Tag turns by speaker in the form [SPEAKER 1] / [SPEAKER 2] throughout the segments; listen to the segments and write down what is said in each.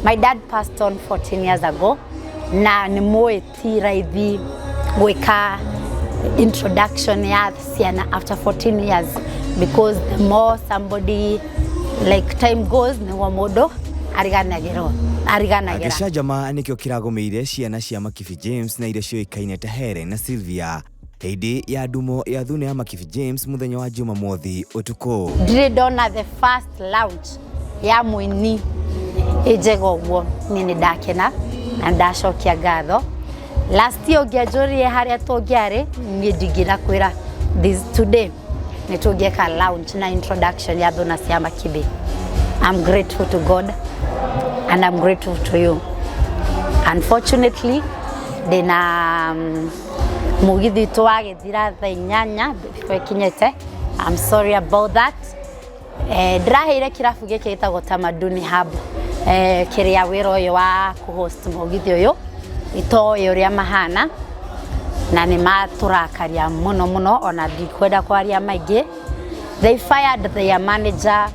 [SPEAKER 1] My dad passed on 14 years ago na nĩ mũĩ ti raithi gwĩka introduction ya ciana after 14 years, because the more somebody, like, time goes, nĩguo mũndũ ariganagĩrwo ariganagĩra.
[SPEAKER 2] Gĩcanjama nĩkĩo kĩragũmĩire ciana cia Makibi James na iria ciũĩkaine ta Helen na Sylvia hĩndĩ ya ndumo ya thuna ya Makibi James mũthenya wa Jumamothi ũtukũ.
[SPEAKER 1] Ndirĩ ndona the first launch ya mũini ĩ njega ũguo. Niĩ nĩ ndakena na ndacokia ngatho. Last year ũngĩanjũririe harĩa tũngĩarĩ, niĩ ndingĩrakwĩra this today nĩ tũngĩeka launch na introduction ya thuna cia Makibi. I'm grateful to God and I'm grateful to you. Unfortunately, ndĩna mũgithi witũ wagĩthira thaa 8 before ĩkinyĩte. I'm sorry about that. Ndĩraheire kĩrabu gĩkĩ gĩtagwo Tamaduni Hub, kĩrĩa wĩra ũyũ wa kũhost mũgithi ũyũ, itoĩ ũrĩa mahana na nĩ matũrakaria mũno mũno, ona ndikwenda kwaria maingĩ. They fired their manager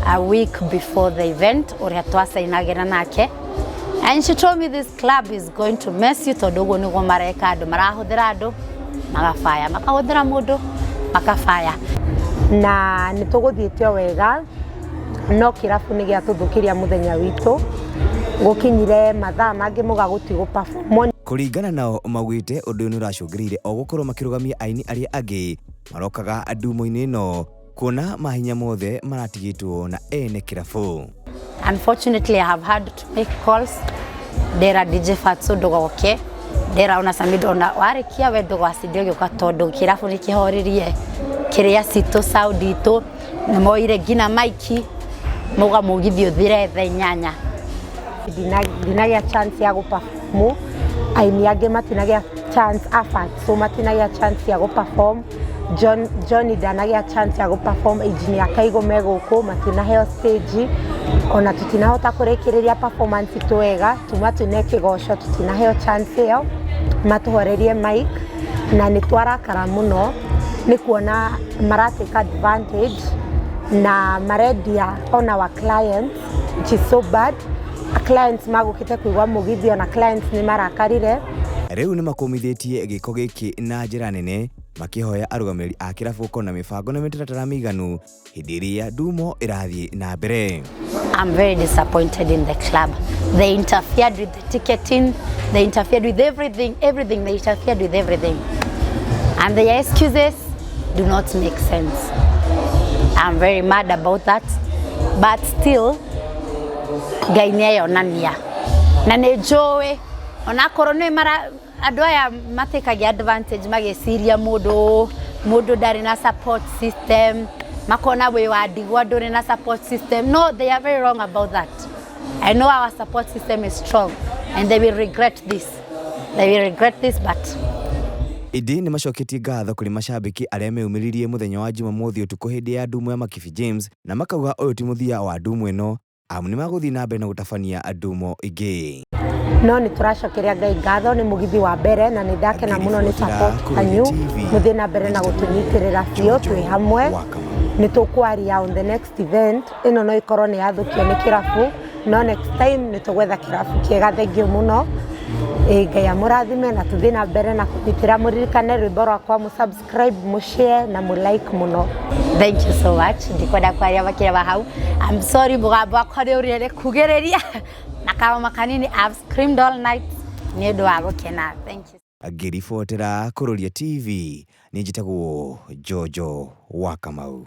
[SPEAKER 1] a week before the event, ũrĩa twacainagĩra nake, and she told me this club is going to mess you, tondũ ũguo nĩguo mareka andũ, marahũthĩra andũ magabaya, makahũthĩra mũndũ makabaya.
[SPEAKER 3] Na nĩ tũgũthiĩte o wega, no kĩrabu nĩ gĩatũthũkĩria mũthenya witũ. Gũkinyire mathaa mangĩ mũga gũtigũ perform.
[SPEAKER 2] Kũringana nao, maugĩte ũndũ ũyũ nĩ ũracũngĩrĩire o gũkorwo makĩrũgamia aini arĩa angĩ marokaga ndumo-inĩ ĩno, kuona mahinya mothe maratigĩtwo na ene kĩrabu.
[SPEAKER 1] Unfortunately, I have had to make calls. Ndera DJ Fatso ndũgoke, ndera ona Samido ona warĩkia we ndũgacinde ũgĩũka, tondũ kĩrabu nĩ kĩhoririe kĩrĩa citũ, sound itũ nĩ moire nginya maiki, mauga mũgithi ũthire thaa 8.
[SPEAKER 3] Ndinagĩa chance ya gũperform, aini angĩ matinagĩa chance, Afatso matinagĩa chance ya gũperform, John, Johnny ndanagĩa chance ya gũperform, engineer Kaigo me gũkũ matinaheo stage, ona tutinahota kũrĩkĩrĩria performance itũ wega. Tuma tune kĩgoco, tutinaheo chance ĩyo matũhorerie mic, na nĩ twarakara mũno nĩ kuona maratake advantage na marendia on our clients, which is so bad. Clients magũkĩte kũigua mũgithi, ona clients nĩ marakarire.
[SPEAKER 2] Rĩu nĩ makũmithĩtie gĩko gĩkĩ na njĩra nene, makĩhoya arũgamĩrĩri a kĩrabu gũkorwo na mĩbango na mĩtaratara mĩiganu hĩndĩ ĩrĩa ndumo ĩrathiĩ na mbere.
[SPEAKER 1] I'm very disappointed in the club. They interfered with the ticketing, they interfered with everything, everything, they interfered with everything. And their excuses do not make sense. I'm very mad about that. But still, Ngai nĩ eyonania. Na nĩ njũĩ, onakorwo nĩ mara andũ aya matĩkagia advantage, magĩciria mũndũ ndarĩ na support system, makona wĩ wa ndigwa ndũrĩ na support system. No, they are very wrong about that. I know our support system is strong and they will regret this. They will regret this, but
[SPEAKER 2] Ĩndĩ nĩ macoketie ngatho kũrĩ macambĩki arĩa meumĩririe mũthenya wa Jumamothi ũtukũ hĩndĩ ya ndumo ya Makibi James, na makauga ũyũ ti mũthia wa ndumo ĩno, amu nĩ magũthiĩ na mbere na gũtabania ndumo ingĩ.
[SPEAKER 3] No nĩ tũracokeria Ngai ngatho nĩ mũgithi wa mbere, na nĩ ndakena mũno nĩ support yanyu. Mũthiĩ na mbere na gũtũnyitĩrĩra biũ, twĩ hamwe nĩ tũkwaria on the next event. Ĩno no ĩkorwo nĩ yathũkio nĩ kĩrabu, no next time nĩ tũgwetha kĩrabu kĩega. Thengiũ mũno. Ĩ Ngai amũrathime na tũthiĩ na mbere na kũnyitĩra. Mũririkane rwĩmbo rwakwa, mũsubscribe, mũshare na mũlike mũno.
[SPEAKER 1] Thank you so much. Ndikwenda kwaria makĩria ma hau. I'm sorry, mũgambo wakwa nĩ ũrire kugĩrĩria na kama kanini. I've screamed all night nĩ ũndũ wa gũkena. Thank you.
[SPEAKER 2] Ngĩribotera Kũrũria TV, nĩ njĩtagwo Jojo wa Kamau.